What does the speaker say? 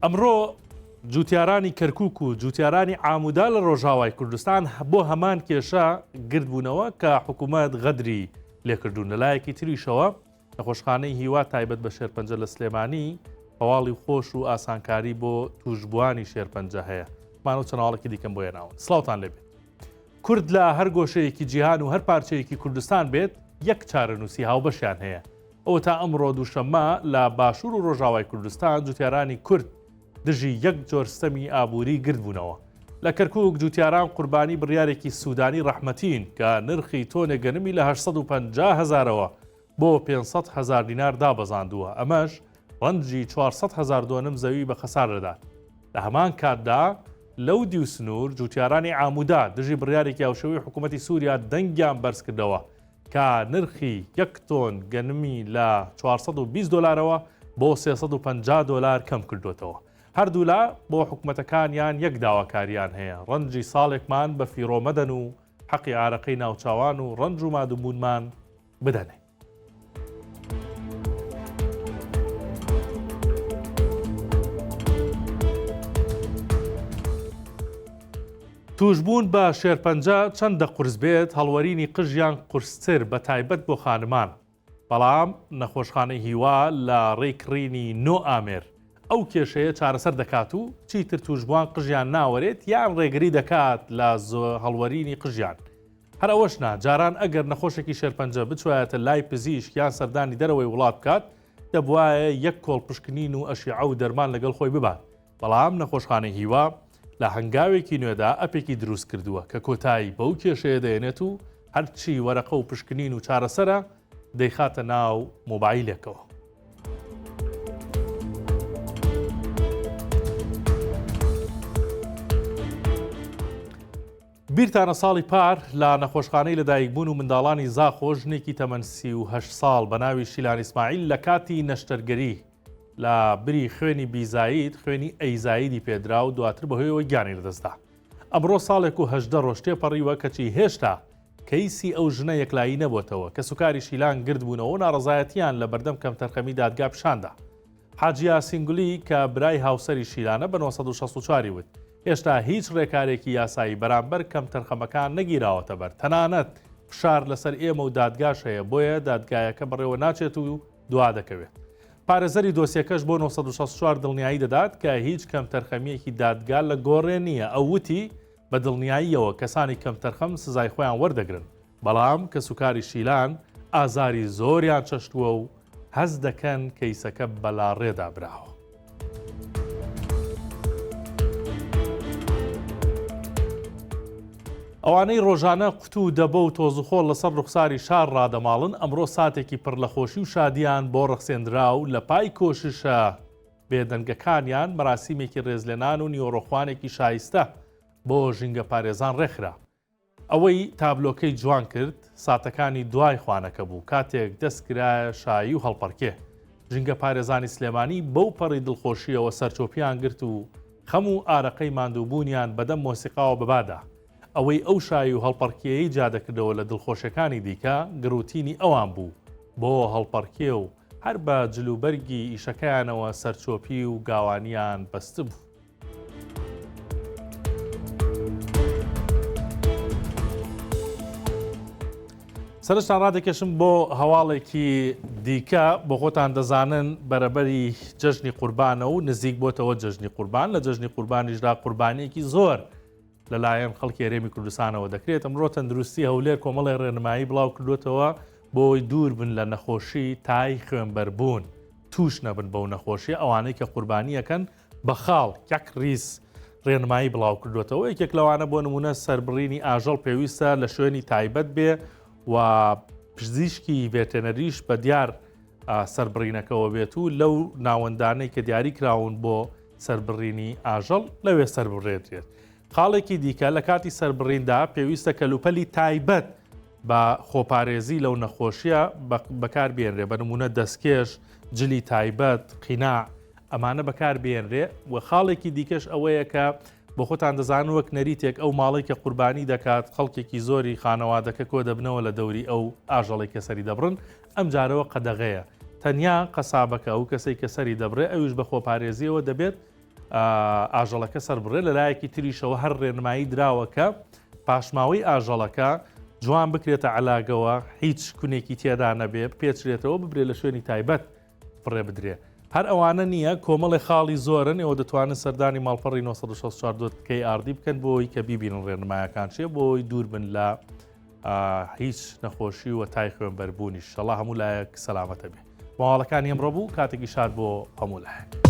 ئەمڕۆ جوتیارانی کەرکک و جوتیارانی عامودا لە ڕۆژاوای کوردستان بۆ هەمان کێشە گردبوونەوە کە حکوومەت غەدری لێکردوون لەلایەکی تریشەوە نەخۆشخانەی هیوا تایبەت بە شێرپەنجە لە سلێمانی هەواڵی خۆش و ئاسانکاری بۆ توشبووانی شێرپەنجە هەیە مانەوە چەند هەواڵێکی دیکەم بۆ هێناون سڵاوتان لێبێت کورد لە هەر گۆشەیەکی جیهان و هەر پارچەیەکی کوردستان بێت یەک چارەنووسی هاوبەشیان هەیە ئەوە تا ئەمڕۆ دووشەممە لە باشوور و ڕۆژاوای کوردستان جوتیارانی کورد دژی یەک جۆر ستەمی ئابووری گردبوونەوە. لە کەرکووک جووتیاران قوربانی بڕیارێکی سوودانی ڕەحمەتین کە نرخی تۆنێک گەنمی لە 850 هەزارەوە بۆ 500 هەزار دینار دابەزاندووە، ئەمەش ڕەنجی 400 هەزار دۆنم زەوی بە خەسار دەدات. لە هەمان کاتدا لەو دیو سنوور جووتیارانی عامودا دژی بڕیارێکی هاوشێوەی حکوومەتی سووریا دەنگیان بەرزکردەوە کە نرخی یەک تۆن گەنمی لە 420 دۆلارەوە بۆ 350 دۆلار کەم کردوێتەوە. هەردوولا بۆ حکومەتەکانیان یەک داواکاریان هەیە، ڕەنجی ساڵێکمان بە فیڕۆ مەدەن و حەقی ئارەقەی ناوچاوان و ڕەنج و مادووبوونمان بدەنێ. تووشبوون بە شێرپەنجە چەندە قورس بێت، هەڵوەرینی قژیان قورستر بە تایبەت بۆ خانمان. بەڵام نەخۆشخانەی هیوا لە ڕێی کڕینی نۆ ئامێر ئەو کێشەیە چارەسەر دەکات و چیتر تووشبووان قژیان ناوەرێت یان ڕێگری دەکات لە هەڵوەرینی قژیان. هەر ئەوەش نا، جاران ئەگەر نەخۆشێکی شێرپەنجە بچوایەتە لای پزیشک یان سەردانی دەرەوەی وڵات بکات، دەبوایە یەک کۆڵ پشکنین و ئەشیعە و دەرمان لەگەڵ خۆی ببات، بەڵام نەخۆشخانەی هیوا لە هەنگاوێکی نوێدا ئەپێکی دروست کردووە کە کۆتایی بەو کێشەیە دەێنێت و هەرچی وەرەقە و پشکنین و چارەسەرە دەیخاتە ناو مۆبایلێکەوە. بیرتانە ساڵی پار لە نەخۆشخانەی لەدایکبوون و منداڵانی زاخۆ ژنێکی تەمەن 38 ساڵ بە ناوی شیلان ئیسماعیل لە کاتی نەشتەرگەری لە بری خوێنی بی زاید خوێنی ئەی زایدی پێدرا و دواتر بەهۆیەوە گیانی لەدەستدا. ئەمڕۆ ساڵێک و 18 ڕۆژ تێپەڕیوە کەچی هێشتا کەیسی ئەو ژنە یەکلایی نەبۆتەوە، کەسوکاری شیلان گردبوونەوە و ناڕەزایەتییان لە بەردەم کەمتەرخەمی دادگا پیشاندا. حاجی یاسین گولی کە برای هاوسەری شیلانە بە 964 ی وت، هێشتا هیچ ڕێکارێکی یاسایی بەرامبەر کەمتەرخەمەکان نەگیراوەتە بەر، تەنانەت فشار لەسەر ئێمە و دادگاش هەیە، بۆیە دادگایەکە بەڕێوە ناچێت و دوادەکەوێت. پارێزەری دۆسیەکەش بۆ 964 دڵنیایی دەدات کە هیچ کەمتەرخەمییەکی دادگا لە گۆڕێ نییە، ئەو وتی، بە دڵنیاییەوە کەسانی کەمتەرخەم سزای خۆیان وەردەگرن، بەڵام کەسوکاری شیلان ئازاری زۆریان چەشتووە و هەست دەکەن کەیسەکە بەلاڕێدا براوە. ئەوانەی ڕۆژانە قوتو و دەبە و تۆزوخۆڵ لەسەر ڕوخساری شار ڕادەماڵن، ئەمڕۆ ساتێکی پڕ لە خۆشی و شادیان بۆ ڕەخسێندرا و لە پای کۆششە بێدەنگەکانیان مەراسیمێکی ڕێزلێنان و نیوەڕۆخوانێکی شایستە بۆ ژینگەپارێزان ڕێکخرا. ئەوەی تابلۆکەی جوان کرد ساتەکانی دوای خوانەکە بوو، کاتێک دەست کرایە شایی و هەڵپەڕکێ. ژینگەپارێزانی سلێمانی بەو پەڕی دڵخۆشییەوە سەرچۆپیان گرت و خەم و ئارەقەی ماندووبوونیان بەدەم مۆسیقاوە بەبادا. ئەوەی ئەو شایی و هەڵپەڕکێیەی جیا دەکردەوە لە دڵخۆشیەکانی دیکە، گڕوتینی ئەوان بوو بۆ هەڵپەڕکێ و هەر بە جلوبەرگی ئیشەکەیانەوە سەرچۆپی و گاوانیان بەستبوو. سەرنجتان ڕادەکێشم بۆ هەواڵێکی دیکە بۆ خۆتان دەزانن بەرەبەری جەژنی قوربانە و نزیک بۆتەوە جەژنی قوربان لە جەژنی قوربانیشدا قوربانیەکی زۆر لەلایەن خەڵکی هەرێمی کوردستانەوە دەکرێت ئەمڕۆ تەندروستی هەولێر کۆمەڵی ڕێنمایی بڵاو کردوێتەوە بۆی دوور بن لە نەخۆشی تای خوێنبەربوون توش نەبن بەو نەخۆشی ئەوانەی کە قوربانیەکەن بە خاڵ، یەک ڕیز، ڕێنمایی بڵاوکردووەتەوە، یەکێک لەوانە بۆ نموونە سەربڕینی ئاژەڵ پێویستە لە شوێنی تایبەت بێ و پزیشکی ڤێتێنەریش بە دیار سەربڕینەکەوە بێت و لەو ناوەندانەی کە دیاری کراون بۆ سەربڕینی ئاژەڵ لەوێ سەربڕێدرێت. خاڵێکی دیکە لە کاتی سەربڕیندا پێویستە کەلوپەلی تایبەت بە خۆپارێزی لەو نەخۆشیە بەکار بێنرێ بە نمونە دەستکێش، جلی تایبەت، قیناع ئەمانە بەکار بێنرێ و خاڵێکی دیکەش ئەوەیە کە بۆ خۆتان دەزانن وەک نەریتێک ئەو ماڵی کە قوربانی دەکات خەڵکێکی زۆری خانەوادەکە کۆ دەبنەوە لە دەوری ئەو ئاژەڵی کە سەری دەبڕن ئەم جارەوە قەدەغەیە تەنیا قەسابەکە ئەو کەسەی کە سەری دەبڕێ ئەویش بە خۆپارێزیەوە دەبێت. ئاژەڵەکە سەربڕێ لەلایەکی تریشەوە هەر ڕێنمایی دراوە کە پاشماوەی ئاژەڵەکە جوان بکرێتە عەلاگەوە هیچ کونێکی تێدا نەبێ پێچرێتەوە ببرێ لە شوێنی تایبەت فڕێ بدرێ. هەر ئەوانە نییە کۆمەڵێ خاڵی زۆرن ئێوە دەتوانن سەردانی ماڵپەڕی 964.krd بکەن بۆی کە بیبینن ڕێنمایەکان چیە بۆی دوور بن لە هیچ نەخۆشی و تای خوێنبەربوونیش شەڵا هەموو لایەک سەلامەتە بێ ماڵەکانی ئەمڕۆ بوو کاتێکی شاد بۆ هەموو لایەک.